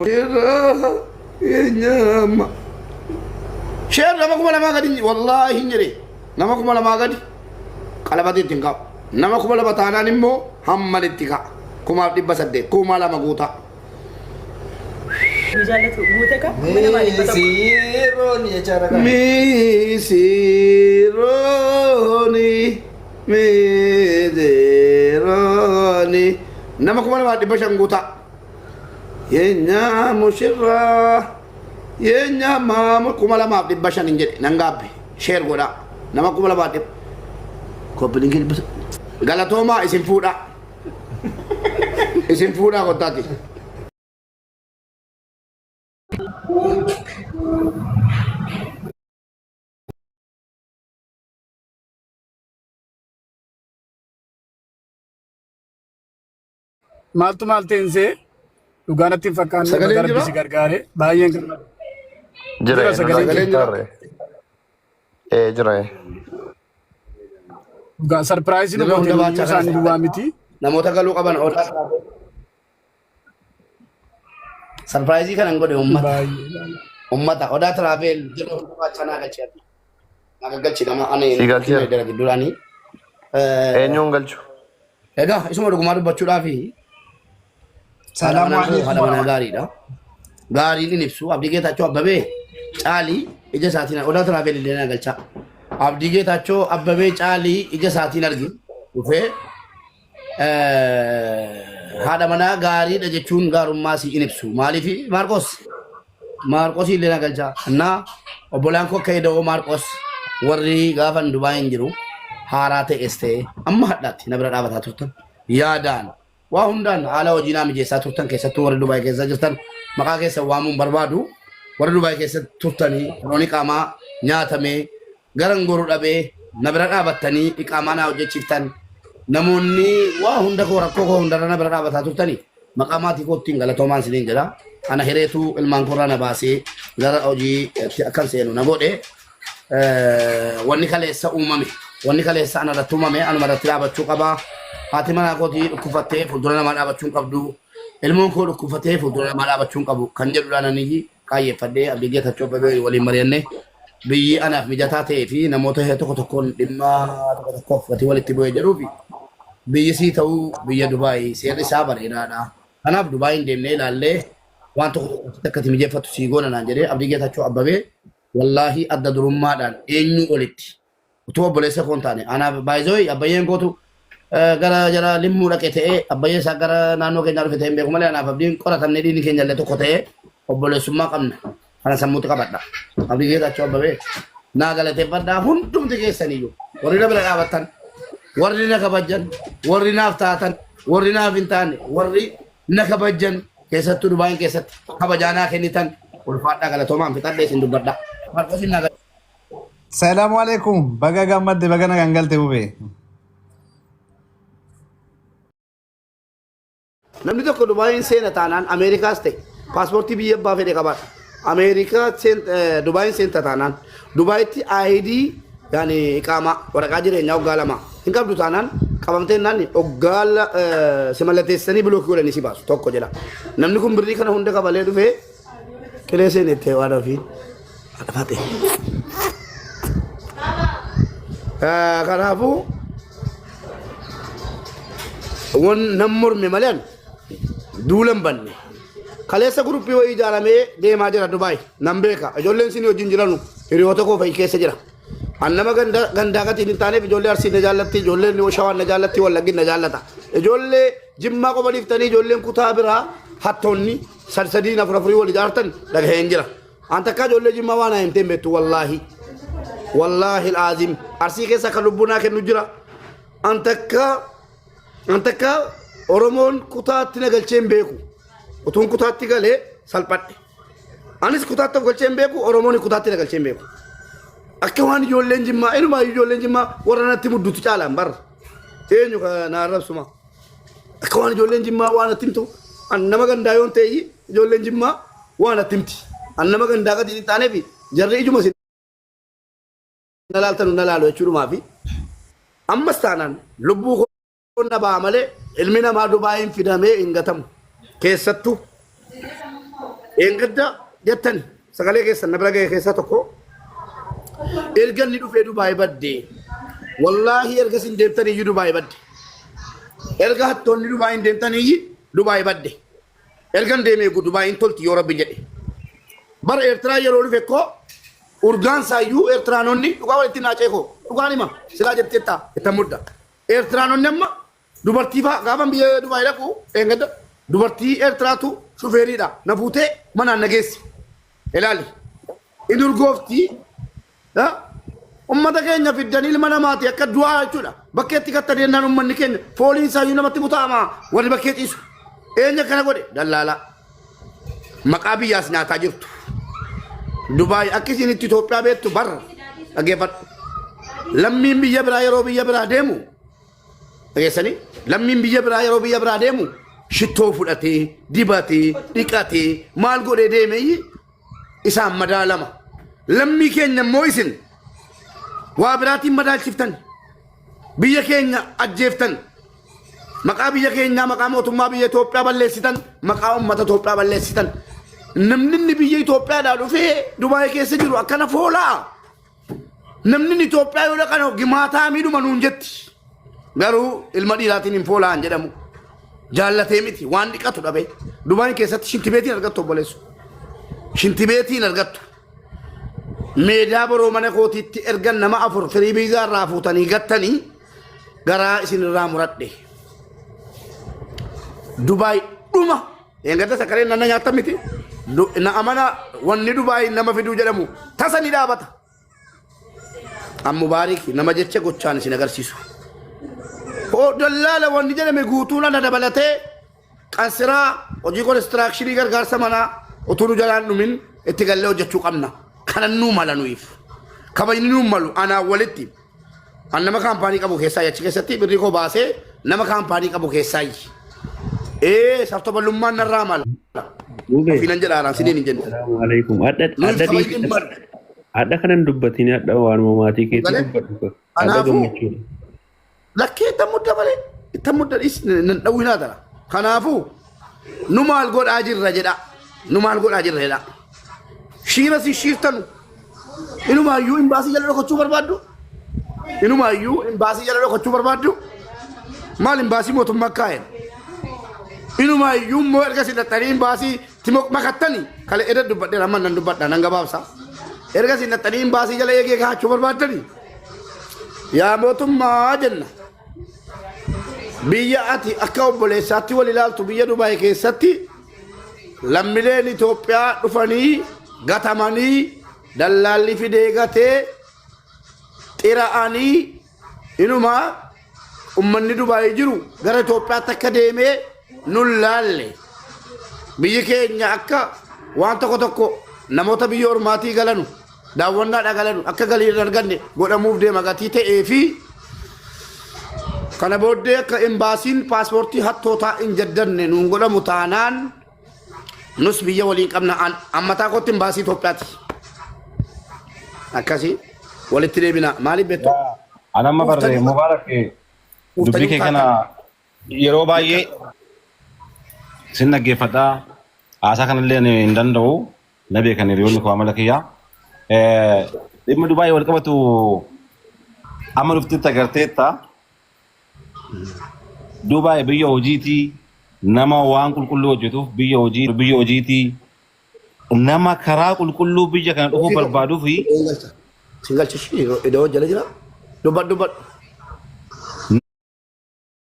Irraa eenyama. Sheer nama 2000 gadi wallaahi hin jedhe nama 2000 gadi qalabati ittiin kaa'u. Nama 2000 taanaan immoo hamman itti ka'a. 1800 2000 guutaa. Nu jaallatu guute ka 2100. Misiroon jecha ragaa. Misirooni misirooni nama 2500 guutaa. Yeenya mushirraa yeenya maamu 2500 hin jedhe nan gaabbe sheer godhaa nama kuma lamaa dhibba koppilinkii dhibba galatoomaa isin fuudhaa isin fuudhaa kottaati. Maaltu maal teensee dhugaa natti hin fakkaanne Sagaleen baga rabbi jira? si gargaare baay'een gammada. Jira Jira nurraa sagaleen Sagaleen jira. jira? tarre. Ee jira. Dhugaa sarpiraayizii nu Dirree goote hunda nuyyuu baachaa kana isaanii duwwaa miti. Namoota galuu qaban odaa sarpiraayizii kanan godhe uummata. Baay'ee. Uummata odaa tiraaveel dirree hunda baachaa naa galchee naa gaggalchi nama ani Si galcheera. dara gidduudhaanii. Eenyuun galchu? Egaa isuma dhugumaa dubbachuudhaaf haadha Salaamu manaa koo alaikum haadha manaa warahmatullahi. gaariidha. Gaariin hin ibsu. Abdii Geetaachoo Abbabee Caalii ija isaatiin odaa tiraaveel illee na galcha. Abdii Geetaachoo Abbabee Caalii ija isaatiin arge dhufee haadha manaa gaariidha jechuun gaarummaa si hin ibsu. Maaliif Maarqos Maarqos illee na galcha. Innaa obbolaan koo akka eda'oo Maarqos warri gaafan Dubaayin jiru haaraa ta'es ta'e amma hadhaatti na bira dhaabataa turtan yaadaan waa hundaan haala hojii naa mijeessaa turtan keessattuu warri Dubaay keessa jirtan maqaa keessan waamuun barbaadu warri Dubaay keessa turtanii looni qaamaa nyaatamee garan goru dhabee na bira dhaabattanii iqaamaa naa hojjechiiftan namoonni waa hunda koo rakkoo koo hundarra na bira dhaabataa turtanii maqaa maatii koottiin galatoomaan isiniin jedha. Ana hireetu ilmaan koorraa na baasee gara hojii akkan seenu na godhe. Wanni kaleessa uumame wanni kaleessa ana irratti uumame anuma irratti dhaabachuu qaba. Haati manaa kootii dhukkufattee fuuldura namaa dhaabachuu hin qabdu. Ilmoon koo dhukkufatee fuuldura namaa dhaabachuu hin qabu kan jedhudhaan aniyyi kaayyeeffadhee Abdii Geetachoo Abbabee waliin mari'anne biyyi anaaf mijataa ta'ee fi namoota tokko tokkoon dhimma tokko tokkoof gatii walitti bu'ee jedhuu fi biyyi sii ta'uu biyya Dubaay seerri isaa bareedaadha. Kanaaf Dubaayin deemnee ilaallee waan tokko tokkotti akka itti mijeeffattu sii goona naan jedhee Abdii Geetachoo Abbabee wallaahi adda durummaadhaan eenyuu olitti utuu obboleessa koo hin taane anaaf baay'izooyi abbayyeen kootu gara jara limmuu dhaqe ta'ee abbayyee isaa gara naannoo keenyaa dhufe ta'ee hin beeku malee anaaf abdiin qoratamnee dhiigni keenya illee tokko ta'ee obboleessummaa qabna kana sammuutti qabadha abdii geetaachoo abbabee naa galateeffadhaa hundumti keessaniyyuu warri na bira dhaabattan warri na kabajjan warri naaf taatan warri naaf hin taane warri na kabajjan keessattuu Dubaayin keessatti kabajaa naa kennitan ulfaadhaa galatoomaan fixadhee isin dubbadha. Marqosin naa Salaamu alaikum. Baga gammadde baga nagaan galte bube. Namni tokko Dubaayin seena taanaan Ameerikaas ta'e paaspoortii biyya abbaa fedhe qabaata. Ameerikaa Dubaayin seenta taanaan Dubaayitti ID yaani iqaamaa waraqaa jireenyaa waggaa 2 hin qabdu taanaan qabamtee naan waggaa si mallatteessanii bilookii godhanii si baasu tokko jedha. Namni kun birrii kana hunda kafalee dhufee Qilee seenettee waan ofii haadha Kanaafuu wan nan morme malee ani duula hin banne. Kaleessa guruppii wayii ijaaramee deemaa jira Dubaay nan beeka. Ijoolleen isin wajjin jiranu hiriyoota koo fa'i keessa jira. An nama ganda gandaa gatiin hin taaneef ijoollee Arsii na jaallatti, ijoolleen Shawaan na jaallatti, Wallaggi na jaallata. Ijoollee Jimmaa qofa dhiiftanii ijoolleen kutaa biraa hattoonni sad sadiin afur afurii wal ijaartan dhagaheen jira. An takkaa ijoollee Jimmaa waan naa himtee hin beektu wallaahi. Wallaahi laazim Arsii keessa kan lubbuu naa kennu jira. An takkaa an takkaa Oromoon kutaatti na galchee hin beeku. Utuun kutaatti galee salphadhe. Anis kutaatti of galchee hin beeku Oromoon kutaatti na galchee hin beeku. Akka waan ijoolleen Jimmaa inumaa ijoolleen Jimmaa warra natti muddutu caalaan barra. Eenyu ka na arrabsuma. Akka waan ijoolleen Jimmaa waan natti himtu an nama gandaa yoon ta'e ijoolleen Jimmaa waan natti himti. An nama gandaa gadi hin taaneef jarri ijuma isin na laaltanu na laalu jechuudhumaa fi ammas taanaan lubbuu koo na ba'a malee ilmi namaa Dubaayiin fidamee hin gatamu. Keessattuu Eengadda jettan sagalee keessan na bira ga'e keessaa tokko erga inni dhufee Dubaay badde. Wallaahi erga isin deemtan iyyuu Dubaay badde. Erga hattoonni Dubaay hin deemtan iyyuu Dubaay badde. Erga hin deemee eegu Dubaay hin tolti yoo rabbi jedhe. Bara Eertiraa yeroo dhufe koo urgaan isaayyuu Eertiraanonni dhugaa walitti naa ceekoo dhugaan hima silaa jetteetta ittan mudda. Eertiraanonni amma Dubartii faa gaafan biyya Dubaay dhaqu dheengadda dubartii Eertiraatu shufeeriidha na fuutee manaan na geesse. Ilaali. Inni urgoofti. Ummata keenya fiddanii ilma namaati akka du'aa jechuudha. Bakkeetti gattanii jennaan ummanni keenya fooliin isaayyuu namatti butaama warri bakkee ciisu. Eenyu akkana godhe dallaalaa. Maqaa biyyaas nyaataa jirtu. Dubaay akka isin itti Itoophiyaa beektu barra dhaggeeffadhu. Lammiin biyya biraa yeroo biyya biraa deemu Dhageessanii? Lammiin biyya biraa yeroo biyya biraa deemu shittoo fudhatee, dibatee, dhiqatee, maal godhee deemee isaan madaalama. Lammii keenya immoo isin waa biraatiin madaalchiftan. Biyya keenya ajjeeftan. Maqaa biyya keenyaa, maqaa mootummaa biyya Itoophiyaa balleessitan, maqaa uummata Itoophiyaa balleessitan. Namni inni biyya Itoophiyaadhaa dhufee Dubaay keessa jiru akkana foolaa. Namni inni Itoophiyaa yoo dhaqan gimaataa miidhuma nuun jetti. Garuu ilma dhiiraatiin hin foolaan jedhamu. Jaallatee miti waan dhiqatu dhabe. Dubaay keessatti shintibeetiin argattu obboleessu. Shintibeetiin argattu. Meedaa boroo mana kootiitti ergan nama afur firii biizaa irraa fuutanii gattanii garaa isin irraa muradhe. Dubaay dhuma. Eengadda sakaleen nanna nyaattan miti. Na amana wanni Dubaay nama fiduu jedhamu tasa ni dhaabata. An Mubaarik nama jecha gochaan isin agarsiisu. Hoo dallaala wanni jedhame guutuun ana dabalatee qansiraa hojii konistiraakshinii gargaarsa manaa utuu nu jalaan dhumin itti gallee hojjechuu qabna. Kanan nuu mala nuyiif. Kabajni nuu malu anaan walitti. An nama kaampaanii qabu keessaa achi keessatti birrii koo baasee nama kaampaanii qabu keessaa Ee sartobalummaan narraa mala. Mube. Ofiinan jedha haaraan siniin hin jenne. Salaamu alaikum. Adda Nuyi adda kabajni hin dhiisi. malu. Adda kanan dubbatin adda waanuma maatii keetii Galee? dubbadhu. Adda Kanaafuu gammachuudha. lakkee itti mudda malee itti mudda dhis nan dhawwinaa tana. Kanaafuu nu maal godhaa jirra jedha. Nu maal godhaa jirra jedha. Shiira si shiirtanu. Inumaayyuu imbaasii jala dhokachuu barbaaddu. Inumaayyuu imbaasii jala dhokachuu barbaaddu. Maal imbaasii mootummaa kaa'e? Inumaayyuu immoo erga si dhaxxanii imbaasii ti makattanii kale edda dubbadheera amma nan dubbadha nan gabaabsa. Erga si dhaxxanii imbaasii jala eegee kaa'achuu barbaaddanii. Yaa mootummaa jenna. Biyya ati akka obboleessaatti wal ilaaltu biyya Dubaay keessatti Lammileen Itoophiyaa dhufanii gatamanii dallaalli fidee gatee xira'anii inumaa ummanni Dubaay jiru gara Itoophiyaatti akka deemee nun laalle. Biyyi keenya akka waan tokko tokko namoota biyya ormaatii galanu daawwannaadhaa galanu akka galii hin arganne godhamuuf deema gatii ta'ee fi Kana booddee akka embaasiin paaspoortii hattootaa hin jaddanne nuun godhamu taanaan nus biyya waliin qabna an ammataa kootti embaasii Itoophiyaati. Akkasii walitti deebina maaliif beektu? An amma barre Uftanii Mubarak dubbii uftanii kee kana taatan. yeroo baay'ee sin dhaggeeffadha. Haasaa kanallee ani hin danda'u. Na beekan hiriyoonni koo amala kiyyaa. Dhimma Dubaayii wal qabatu amma dhuftetti agarteetta. Dubaay biyya hojiitii nama waan qulqulluu hojjetuuf biyya hojii biyya hojiitii nama karaa qulqulluu biyya kana dhufuu barbaaduu fi Singalcha. Singalcha ishii iddoo jala jira. Dubbadhu dubbadhu.